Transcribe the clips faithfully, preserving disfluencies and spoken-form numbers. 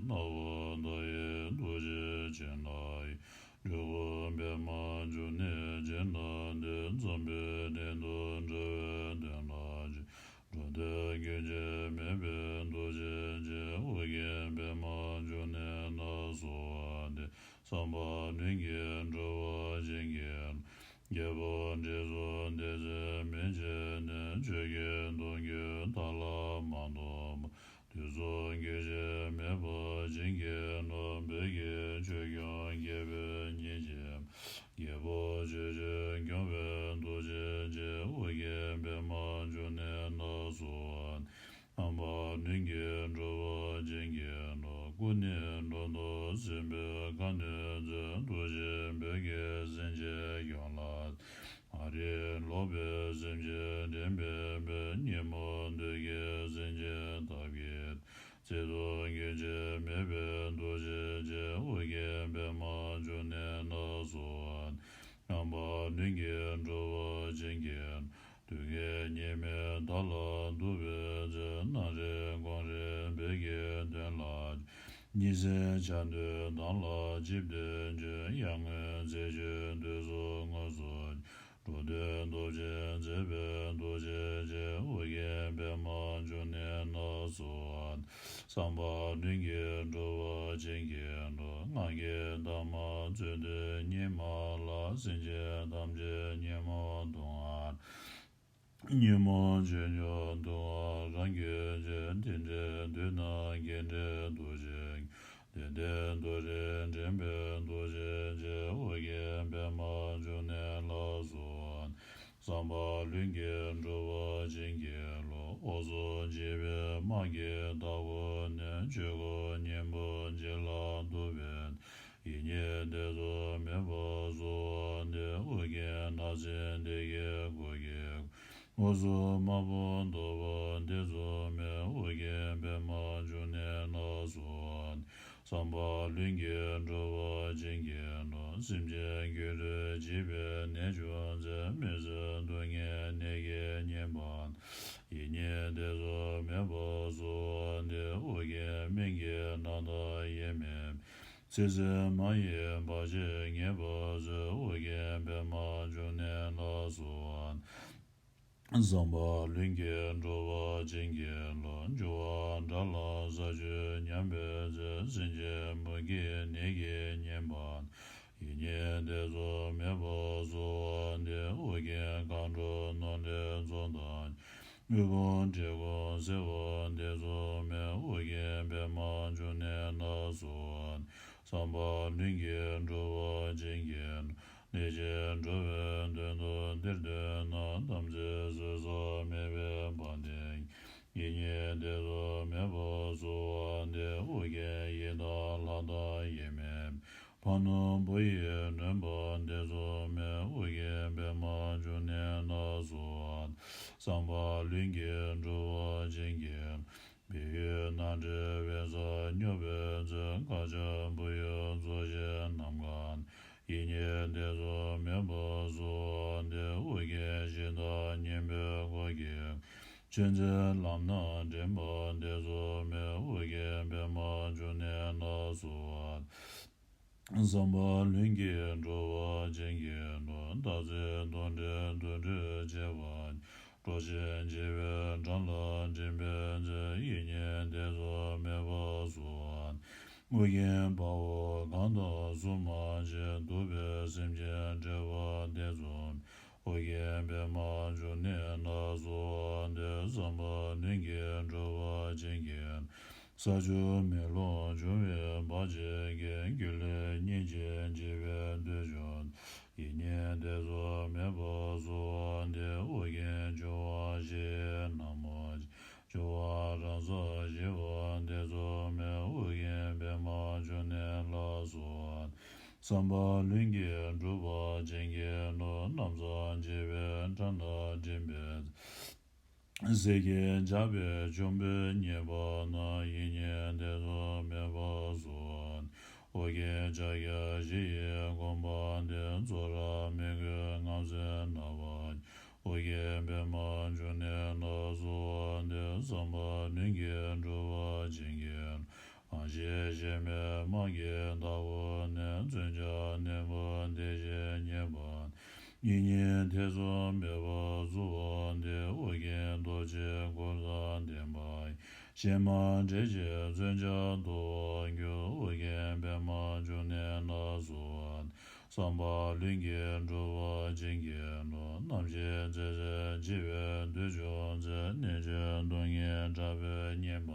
སྣང་བ་མཐའ་ཡས་རྡོ་རྗེ་འཆང་ལ་ཡི། འགྲོ་ཀུན་པདྨ་འབྱུང་གནས་སྦྱིན་བདག་འདི། འཛམ་བུའི་གླིང་དུ་འགྲོ་བའི་དོན་ལ་སྤྱད། འགྲོ་དོན་རྒྱུན་ཆད་མེད་པའི་རྡོ་རྗེ་འཆང་། ཨོ་རྒྱན་པདྨ་འབྱུང་གནས་ལ་གསོལ་བ་འདེབས། བསམ་པ་ལྷུན་གྱིས་འགྲུབ་པར་བྱིན་གྱིས་རློབས། རྒྱལ་པོ་འབྲི་གུང་བདེ་ཆེན་མི་བརྗེད་ནས། ཆོས་ཀྱི་སྡོང་རྒྱུད་བདག་ལ་མ་ཐོབ་པར། དུས་གསུམ་རྒྱུན་ཆད་མེད་པར་བྱིན་གྱིས་རློབས། བོད་ཀྱི་ཆོས་སྐྱོང་རྒྱལ་པོའི་གཉེན་གཅིག་མ། རྒྱལ་པོ་ཆོས་སྤྱོད་སྐྱོང་བའི་རྡོ་རྗེ་འཆང་། ཨོ་རྒྱན་པདྨ་འབྱུང་གནས་ལ་གསོལ་བ། བསམ་པ་ལྷུན་གྱིས་འགྲུབ་པར་བྱིན་གྱིས་རློབས། སྐུ་ནི་འགྲོ་དོན་སེམས་དཔའི་ཁམས་ནས་མཛོད། འདུ་བྱེད་བོད་ཀྱི་སེང་ཆེན་ཁྱོད་ལ། མ་རིག་ལོག་པའི་སེམས་ཅན་འདྲེན་པའི་དཔལ། ཉོན་མོངས་གདོན་བགེགས་སེམས་ཅན་བཏབ་པའི་ཚེ་དང་རྒྱུན་ཆད་མེད་པའི་རྡོ་རྗེ་འཆང་། ཨོ་རྒྱན་པདྨ་འབྱུང་གནས་ལ་གསོལ་བ། བསམ་པ་ལྷུན་གྱིས་འགྲུབ་པར་བྱིན་གྱིས། སྡུག་བསྔལ་གཉིས་མེད་བདག་ལ་འདུད་པའི་ཚུལ། ནམ་རིང་གོང་རིང་བོད་ཀྱི་དོན་ལ། ཉིན་མཚན་བྱ་འདུལ་དང་ལ་ཅི་བསྟུན་བྱེད། ཡར་ངོའི་ཚེས་བཅུའི་དུས་སུ་དངོས་སུ། འགྲོ་དོན་སྟོབས་ཆེན་མཛད་པའི་རྡོ་རྗེ་འཆང་། ཨོ་རྒྱན་པདྨ་འབྱུང་གནས་ལ་གསོལ་བ། བསམ་པ་ལྷུན་གྱིས་འགྲུབ་པར་བྱིན་གྱིས་རློབས། ངང་གིས་བདག་མ་བཙུན་དུས་ཉི་མ་ལ། སེམས་ཅན་ཐམས་ཅད་ཉོན་མོངས་དུག་ལྔ། ཉོན་མོངས་ཆོས་སྐྱོང་དུག་ལྔ་རང་རྒྱུད་ཅན། དེ་འདྲའི་དུས་ན་དགེ་འདུན་འདུ་ཤེས་ཀྱིས། དད་ལྡན་དུག་ལྔ་འདྲེན་པའི་རྡོ་རྗེ་འཆང་། ཨོ་རྒྱན་པདྨ་འབྱུང་གནས་ལ་གསོལ་བ། བསམ་པ་ལྷུན་གྱིས་འགྲུབ་པར་བྱིན་གྱིས་རློབས། འོག་གསུམ་འཇིགས་པའི་དམག་གིས་བདག་བསྐོར་ནས། ཆོས་སྐུ་སྙིང་པོ་འཇིག་ལ་གཏུགས་པའི། ཡིད་གཉིས་ཐེ་ཚོམ་མེད་པར་གསོལ་བ་འདེབས། ཨོ་རྒྱན་ནག་ཅན་སྡེ་བརྒྱད་འཁོར་གྱིས། འོག་གསུམ་དམག་དཔུང་བཟློག་པར་ཐེ་ཚོམ་མེད། ཨོ་རྒྱན་པདྨ་འབྱུང་གནས་ལ་གསོལ་བ། བསམ་པ་ལྷུན་གྱིས་འགྲུབ་པར་བྱིན་གྱིས་རློབས། སེམས་ཅན་སྒྱུ་ལུས་འཇིག་པའི་ནད་བྱུང་ཚེ། མི་བཟོད་སྡུག་བསྔལ་ནད་ཀྱིས་ཉེན་པ་ན། ཡིད་གཉིས་ཐེ་ཚོམ་མེད་པར་གསོལ་བ་འདེབས། ཨོ་རྒྱན་སྨན་གྱི་ནང་དང་དབྱེར་མེད། ཚེ་ཟད་མ་ཡིན་བར་ཆད་ངེས་པར་སོལ། ཨོ་རྒྱན་པདྨ་འབྱུང་གནས་ལ་གསོལ་བ། བསམ་པ་ལྷུན་གྱིས་འགྲུབ་པར་བྱིན་གྱིས་རློབས། འགྱུར་བ་དགྲ་ལ་ས་བཅུད་ཉམས་པའི་ཚེ། སེམས་ཅན་མུ་གེའི་ནད་ཀྱིས་ཉེན་པ་ན། ཡིད་གཉིས་ཐེ་ཚོམ་མེད་པར་གསོལ་བ་འདེབས། ཨོ་རྒྱན་མཁའ་འགྲོ་ནོར་ལྷའི་ཚོགས་དང་། དབུལ་ཕོངས་བཀྲེས་སྐོམ་སེལ་བར་ཐེ་ཚོམ་མེད། ཨོ་རྒྱན་པདྨ་འབྱུང་གནས་ལ་གསོལ་བ། བསམ་པ་ལྷུན་གྱིས་འགྲུབ་པར་བྱིན་གྱིས། ལས་ཅན་འགྲོ་བའི་དོན་དུ་འདིར་འདོན་ན། དམ་ཚིག་བསྲུང་ས་མེད་པའི་དཔལ་ལྡན། ཡིད་གཉིས་ཐེ་ཚོམ་མེད་པར་གསོལ་བ་འདེབས། ཨོ་རྒྱན་ཡི་དམ་ལྷ་དང་དབྱེར་མེད། ཕ་ནོར་བུ་ཡིས་ནོན་པར་ཐེ་ཚོམ་མེད། ཨོ་རྒྱན་པདྨ་འབྱུང་གནས་ལ་གསོལ་བ། བསམ་པ་ལྷུན་གྱིས་འགྲུབ་པར་བྱིན་གྱིས། བལ་ཡུལ་ནང་འདྲེན་བན་ས་སྙོབ་པའི་ཚུལ། མཁའ་ཁྱབ་བུ་ཡུག་རྫོགས་བྱེད་ནམ་མཁའ་ན། ཡིད་གཉིས་ཐེ་ཚོམ་མེད་པར་གསོལ་བ་འདེབས། ཨོ་རྒྱན་ཞི་བདག་གཉན་པོའི་འཁོར་གྱིས། ཆོས་འཛིན་ལམ་སྣ་འདྲེན་པར་ཐེ་ཚོམ་མེད། ཨོ་རྒྱན་པདྨ་འབྱུང་གནས་ལ་གསོལ་བ། བསམ་པ་ལྷུན་གྱིས་འགྲུབ་པར་བྱིན་གྱིས་རློབས། བདག་ཚེ་དོན་འདྲེན་དུད་འགྲོའི་བྱེ་བ། འགྲོ་ཕྱིར་འཇིགས་པའི་དགྲ་ལ་འདྲེན་པའི་ཚེ། ཡིད་གཉིས་ཐེ་ཚོམ་མེད་པར་གསོལ་བ། ཨོ་རྒྱན་དཔའ་བོ་གང་དང་སུ་མ་མཆིས། གདུག་པའི་སེམས་ཅན་བསྒྲལ་བར་ཐེ་ཚོམ། ཨོ་རྒྱན་པདྨ་འབྱུང་གནས་ལ་གསོལ་བ་འདེབས། བསམ་པ་ལྷུན་གྱིས་འགྲུབ་པར་བྱིན་གྱིས། ས་ཆུ་མེ་རླུང་འབྱུང་བའི་བར་ཆད་ཀྱིས། སྒྱུ་ལུས་ཉིན་གཅིག་འཇིག་པའི་དུས་བྱུང་། ཡིད་གཉིས་ཐེ་ཚོམ་མེད་པར་གསོལ་བ་འདེབས། ཨོ་རྒྱན་འབྱུང་བ་བཞི་ཡི་ནང་མ་མཆིས། འབྱུང་བ་རང་སར་ཞི་བར་ཐེ་ཚོམ་མེད། ཨོ་རྒྱན་པདྨ་འབྱུང་གནས་ལ་གསོལ་བ། བསམ་པ་ལྷུན་གྱིས་འགྲུབ་པར་བྱིན་གྱིས་རློབས། ལམ་སྲང་འཇིགས་པའི་དགྲ་ལ་འདྲེན་པའི་ཚེ། ཟིལ་གྱིས་བརྒྱབ་པའི་འབྱུང་པོའི་ཉེས་པ་ན། ཡིད་གཉིས་ཐེ་ཚོམ་མེད་པར་གསོལ་བ། ཨོ་རྒྱན་ཕྱག་རྒྱ་བཞི་ཡི་དགོངས་པ་འདི། ཚོགས་རབ་མི་འགོས་ངང་ཚུལ་ནང་པ། ཨོ་རྒྱན་པདྨ་འབྱུང་གནས་ལ་གསོལ་བ་འདེབས། བསམ་པ་ལྷུན་གྱིས་འགྲུབ་པར་བྱིན་གྱིས། ཨ་ ཞེས་གཞན་མེད་དམངས་ཀྱི་བདག་པོ་ནི། མཚོན་བྱ་ནད་མུག་དེ་བཞིན་ཉེན་པ་ཡིན་ཉིད་ཐེ་ཚོམ་མེད་པར་གཟུང་བ་འདི། ཨོ་རྒྱན་རྡོ་རྗེ་འཁོར་དང་ལྡན་པ་ཡི། གཞན་མ་འདྲེས་ཀྱི་མཚོན་ཆ་འདོར་བར་འགྱུར། ཨོ་རྒྱན་པདྨ་འབྱུང་གནས་ལ་གསོལ་བ། བསམ་པ་ལྷུན་གྱིས་འགྲུབ་པར་བྱིན་གྱིས་རློབས། རྣམ་ཤེས་རྩེ་གཅིག་འཆི་བའི་དུས་བྱུང་ཚེ། གནད་གཅོད་སྡུག་བསྔལ་དྲག་པོས་ཉེན་པ།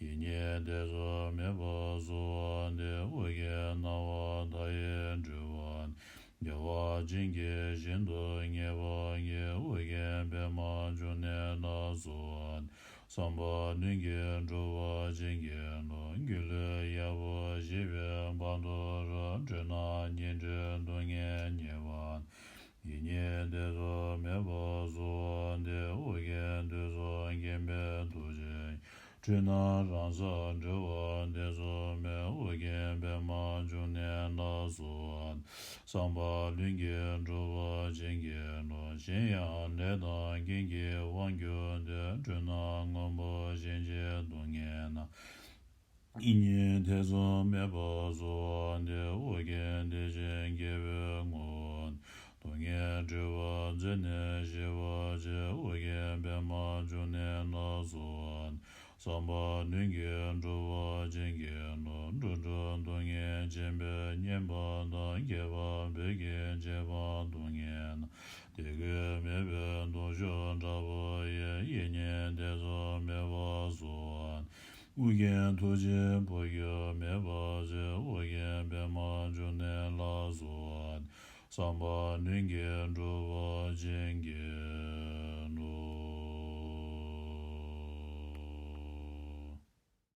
ཡིད་གཉིས་ཐེ་ཚོམ་མེད་པར་གཟུང་བ་འདི། ཨོ་རྒྱན་སྣང་བ་མཐའ་ཡས་སྤྲུལ་པ། བདེ་བ་ཅན་གྱིས་ཤིན་ཏུ་མཉེས་པར་བགྱི། ཨོ་རྒྱན་པདྨ་འབྱུང་གནས་ལ་གསོལ་བ། བསམ་པ་ལྷུན་གྱིས་འགྲུབ་པར་བྱིན་གྱིས་རློབས། སྒྱུ་ལུས་ཡག་པོ་ཞི་བའི་བར་དུ་རོལ། འཁྲུལ་སྣང་ཉི་ཁྲི་སྡུག་བསྔལ་ཉེ་བར། ཡིད་གཉིས་ཐེ་ཚོམ་མེད་པར་གཟུང་བ་འདི། ཨོ་རྒྱན་དུས་གསུམ་མཁྱེན་པའི་ཐུགས་རྗེ། འཁྲུལ་སྣང་རང་སར་གྲོལ་བ་ཐེ་ཚོམ་མེད། ཨོ་རྒྱན་པདྨ་འབྱུང་གནས་ལ་གསོལ་བ། བསམ་པ་ལྷུན་གྱིས་འགྲུབ་པར་བྱིན་གྱིས་རློབས། གཞན་ཡང་ལས་དང་རྐྱེན་གྱི་དབང་གྱུར་ཏེ། འཁྲུལ་སྣང་སྔོན་པོ་ཞེན་ཆགས་སྡུག་བསྔལ་རྣམས། ཡིད་གཉིས་ཐེ་ཚོམ་མེད་པར་གཟུང་བ་འདི། ཨོ་རྒྱན་བདེ་ཆེན་རྒྱལ་པོའི་ངོ་བོ། སྡུག་བསྔལ་འཁྲུལ་པ་མཛད་ནས་ཞི་བར་བྱེད། ཨོ་རྒྱན་པདྨ་འབྱུང་གནས་ལ་གསོལ་བ། བསམ་པ་ལྷུན་གྱིས་འགྲུབ་པར་བྱིན་གྱིས་རློབས། འགྲོ་དྲུག་སྡུག་བསྔལ་ཆེན་པོས་ཉེན་པ་དང་། སྐྱེ་བ་བོད་ཀྱི་བྱེ་བྲག་སྡུག་བསྔལ་རྣམས། དད་གུས་མེད་པའི་སྡུག་ཤོས་དྲག་པོ་ཡི། ཡིད་གཉིས་ཐེ་ཚོམ་མེད་པར་གཟུང་བ། ཨོ་རྒྱན་ཐུགས་རྗེས་འཕོ་འགྱུར་མེད་པར་བྱེད། ཨོ་རྒྱན་པདྨ་འབྱུང་གནས་ལ་གསོལ་བ། བསམ་པ་ལྷུན་གྱིས་འགྲུབ་པར་བྱིན་གྱིས་